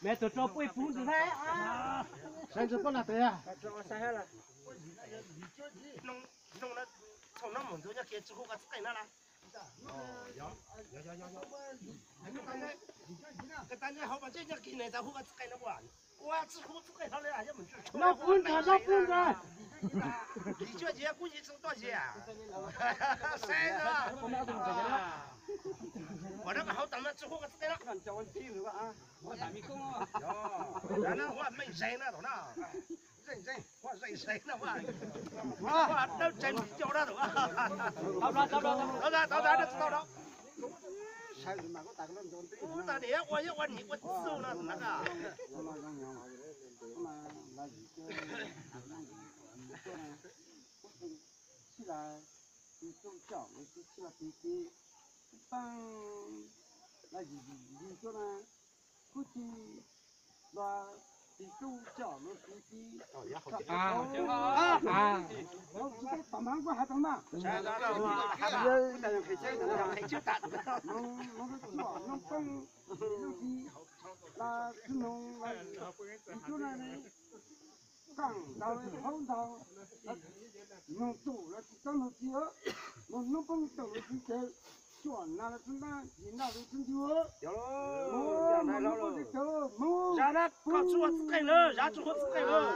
Mẹ tụi trâu pui phun tụi thế. Sai tụi con là tụi à. Noo, noo na, thaum no mus ntxuav nyob kiag tsis hu koj txoj qeej na la. Koj tau nyob hauv mas ntsej nyob kiag ne tau hu koj txoj qeej na ua. Ua tsis hu txoj qeej hlo li, yog mus ntswj tshuaj. Noj pub ntag, noj pub ntag. Kis tsuaj ces kuj yig tsis tau ces. Saib na. Ua rau kom hauv tas mas tsis hu koj txoj qeej na. Ua meej zeeg na thaum na. Zeej zeeg, ua zeej zeeg na ua. Ua dawb tsees mus cau na thaum. Tau tau tau tau. Ub, tas niam ua yog ua niam ua txuj no na. Kuj tsis los tis tub coj lus tis tis. Tsis tau pam mas kuj hais tau mas. Noo poob, noo poob, la tsis noog, tis tub na, qaaj ntau, hauv ntau, noog tub los tsis tau noog tsis, noog poob tau lus tsis ces, cuam nas los tsis ntaj, yim ntaj los tsis ncu. Zab na, koj tsis ua txij qeej lawm, zab tsis ua txij qeej lawm.